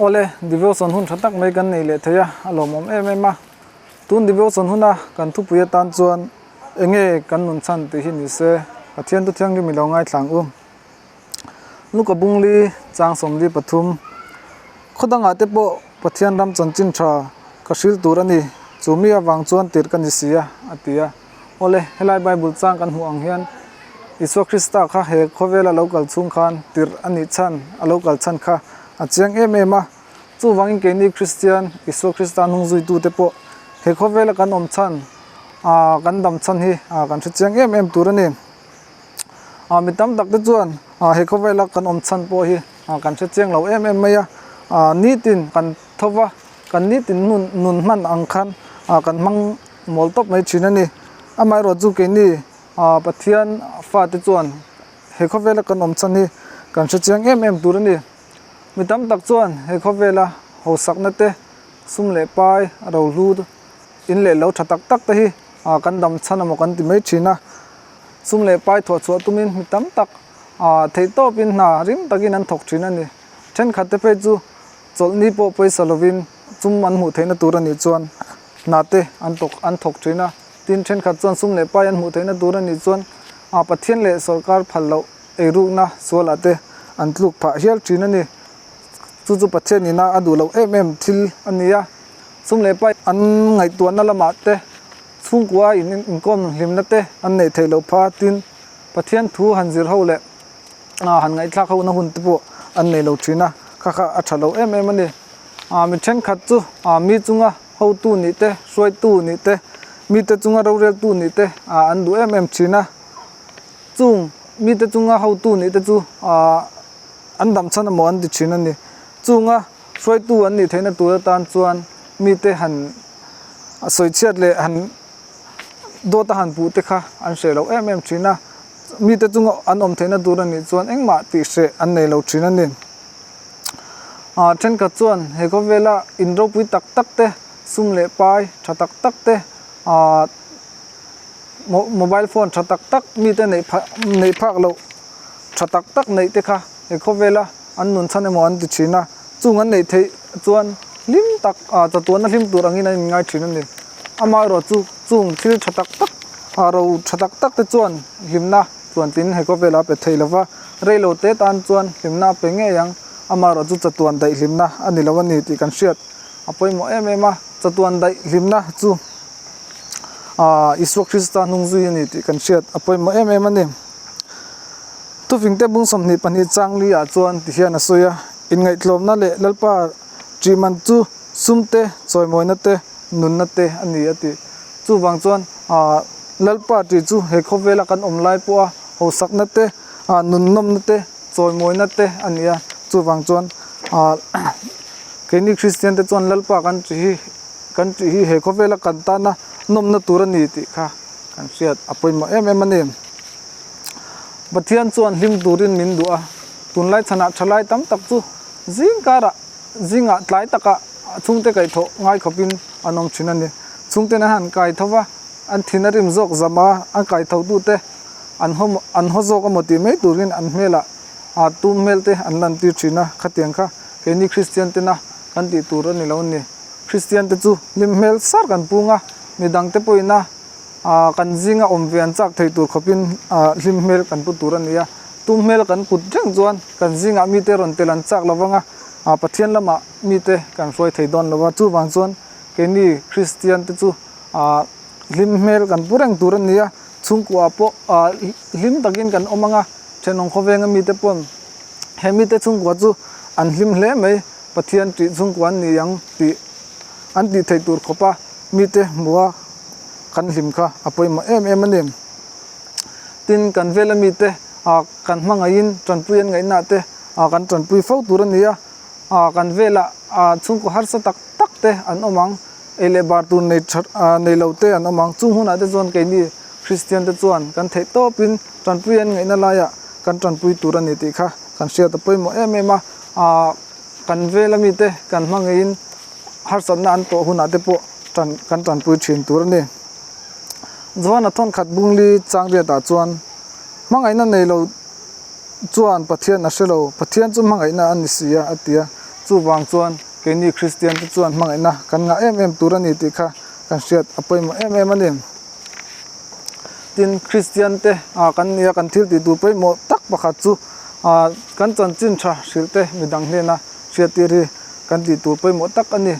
Awle, devotion hun tha tak mai kan nei leh thei a, a lawmawm em em a. Tun devotion huna kan thupui atan chuan enge kan nun chhan tih hi ni se, Pathian thu thianghlim i lo ngaithlang u. Luka Bungli chang 43, Khaw dangah te pawh Pathian ram chanchin tha ka hril tur a ni, chu mi avang chuan tirh ka ni si a, a ti a. Awle, helai Bible chang kan hmuh ang hian Isua Krista kha he khawvela lo kal chhung khan tirh a nih chhan, a lo kal chhan kha a chiang em em a. Chuvangin keini Kristian, Isua Krista hnungzuitute pawh he khawvela kan awm chhan, kan dam chhan hi kan hre chiang em em tur a ni. Mi tam tak te chuan he khawvela kan awm chhan pawh hi kan hre chiang lo em em mai a. Nitin kan tho va, kan nitin nun hman ang khan kan hmang mawl tawp mai thin a ni. Amaherawhchu chu keini Pathian fate chuan he khawvela kan awm chhan hi kan hre chiang em em tur a ni. Mi tam tak chuan he khawvela hausakna te, sum leh pai, rohlu in leh lo tha tak tak te hi kan dam chhan emaw kan ti mai thin a. Sum leh pai thuah chhuah tumin mi tam tak theihtawpin hna rim takin an thawk thin a ni. Thenkhat te phei chu chawlhni pawh pawisa lovin chum an hmuh theihna tur a nih chuan hna te an tawk an thawk thin a. Tin, thenkhat chuan sum leh pai an hmuh theihna tur a nih chuan Pathian leh sawrkar phal loh eirukna sualah te an tluk phah hial thin a ni. Chu chu Pathian ina a duh loh em em thil a ni a. Sum leh pai an ngaihtuahna lamah te chhungkua in inkawm hlimna te an neih theih loh phah a. Tin, Pathian thu han zir ho leh han ngaihthlak ho na hun te pawh an nei lo thin a, kha kha a tha lo em em a ni. Mi thenkhat chu mi chunga hotu nih te, hruaitu nih te, mite chunga roreltu nih te an duh em em thin a. Chung mite chunga hotu nih te chu an dam chhan emaw an ti thin a ni. Chunga hruaitu an nih theihna tur atan chuan mite han sawichhiat leh han dawt a han puh te kha an hreh lo em em thin a, mite chunga an awm theihna tur a nih chuan engmah tih hreh an nei lo thin a ni. Ah thenkhat chuan he khawvela in ropui tak tak te, sum leh pai tha tak tak te, ah mobile phone tha tak tak mite neih phah neih phak loh tha tak tak neih te kha he khawvela an nun chhan emaw an ti thin a, chung an neih theih chuan hlim tak ah chatuahna hlim tur angin an inngai thin a ni. Amaherawh chu chung thil tha tak tak ah ro tha tak tak te chuan hlimna chuan tin he khawvela a pe thei lo va, reilo te tan chuan hlimna a pe ngei ang. Amaherawh chu chatuan daih hlimna a ni lo a ni tih kan hriat a pawimawh em em a, chatuan daih hlimna chu ah Isua Krista hnung zui a ni tih kan hriat a pawimawh em em a ni. Thufingte bung 22 chang li ah chuan ti hian a sawi a, Inngaihtlawmna leh Lalpa ṭih man chu sum te, chawimawina te, nunna te a ni a ti. Chuvang chuan ah Lalpa ṭih chu he khawvela kan awm lai pawha hausakna te, ah nunnawmna te, chawimawina te a ni a. Chuvang chuan ah keini Kristian te chuan Lalpa kan ṭih hi kan ṭih hi he khawvela kan tana nawmna tur a ni tih kha kan hriat a pawimawh em em a ni. Pathian chuan hlim turin min duh a, tunlai chhanah thalai tam tak chu zing karah zingah tlai takah chhungte kaihthawh ngai khawpin an awm thin a ni. Chhungten an han kai tho va, an thin a rim zawk zam a, an kai tho tute an haw an haw zawk emaw tih mai turin an hmelah tum hmel te an lantir thin a, khatiang kha keini Kristian tena kan tih tur a ni lo a ni. Kristian te chu hlim hmel sar kan pung a, midangte pawhin a ah kan zinga awm ve an chak thei tur khawpin ah hlim hmel kan pu tur a ni a, tum hmel kan put reng chuan kan zingah mite rawn tel an chak lo vang a, ah Pathian lamah mite kan hruai thei dawn lo va, chuvang chuan keini Kristian te chu ah hlim hmel kan pu reng tur a ni a, chhungkuah pawh ah hlim takin kan awm ang a, thenawm khawvenga mite pawn he mite chhungkua chu an hlim hle mai, Pathian tih chhungkua an ni ang tih an tih theih tur khawpa mite hmuha kan hlim kha a pawimawh em em a ni. Tin, kan vela mite ah kan hmangaihin tanpui an ngaihna te ah kan tanpui fo tur a ni a, ah kan velah ah chhungkaw harsa tak tak te an awm ang, ei leh bar tur nei tha ah nei lo te an awm ang, chung hunah te chuan keini Kristian te chuan kan theih tawpin tanpui an ngaihna laiah kan tanpui tur a ni tih kha kan hriat a pawimawh em em a, ah kan vela mite kan hmangaihin harsatna an tawh hunah te pawh tan kan tanpui thin tur a ni. Joana thawnkhat bungli changriatah chuan hmangaihna nei lo chuan Pathian a hre lo, Pathian chu hmangaihna a ni si a a ti a. Chuvang chuan keini Kristian te chuan hmangaihna kan ngah em em tur a ni tih kha kan hriat a pawimawh em em a ni. Tin, Kristian te kan nia kan thil tih tur pawimawh tak pakhat chu kan chanchin tha hrilh te midang hnena hriattir hi kan tih tur pawimawh tak a ni.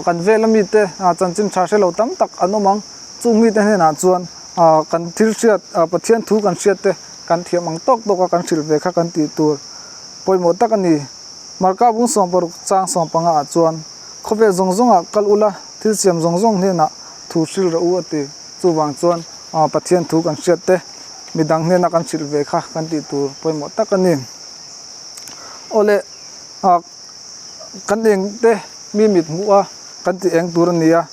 Kan vela mite chanchin tha hre lo tam tak an awm ang. Chung mite hnenah chuan kan thil hriat Pathian thu kan hriat te kan thiam ang tawk tawk a kan hrilh ve kha kan tih tur pawimawh tak a ni. Marka bung 60 chang 15 ah chuan khawvel zawng zawngah kal ula thil siam zawng zawng hnenah thu hrilh rawh u a ti. Chuvang chuan Pathian thu kan hriat te midang hnena kan hrilh ve kha kan tih tur pawimawh tak a ni. Awle kan eng te mi mit hmuh a kan tih eng tur a ni a.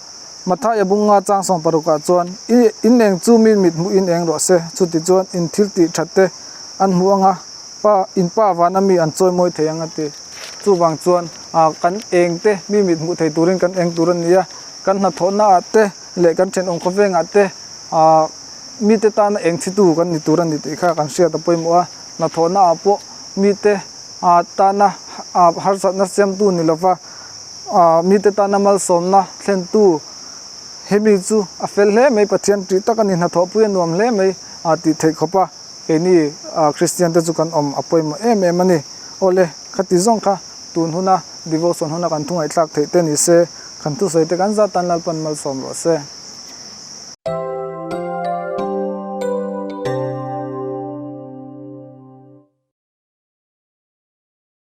Mathaia bunga chang 60 ah chuan in eng chu mi mit hmuh in eng rawh se chuti chuan in thil tih that te an hmuh anga pa in pa vana mi an chawi mawi thei ang a ti. Chuvang chuan kan eng te mi mit hmuh thei turin kan eng tur a ni a, kan hnathawhna ah te leh kan thenawm khawvengah te mite tana eng chhitu kan ni tur a ni tih kha kan hriat a pawimawh a, hnathawhna ah pawh mite tana harsatna siamtu ni lova mite tana malsawmna thlentu hemi chu a fel hle mai Pathian tih tak a ni hnathawhpui a nuam hle mai tih theih khawp a. Keini Kristian te chu kan awm a pawimawh em em a ni. Awle, khati zawng kha tun huna devotion huna kan thu ngaihthlak theih te ni se, kan thusawi te kan zat tan Lalpan malsawm rawh se.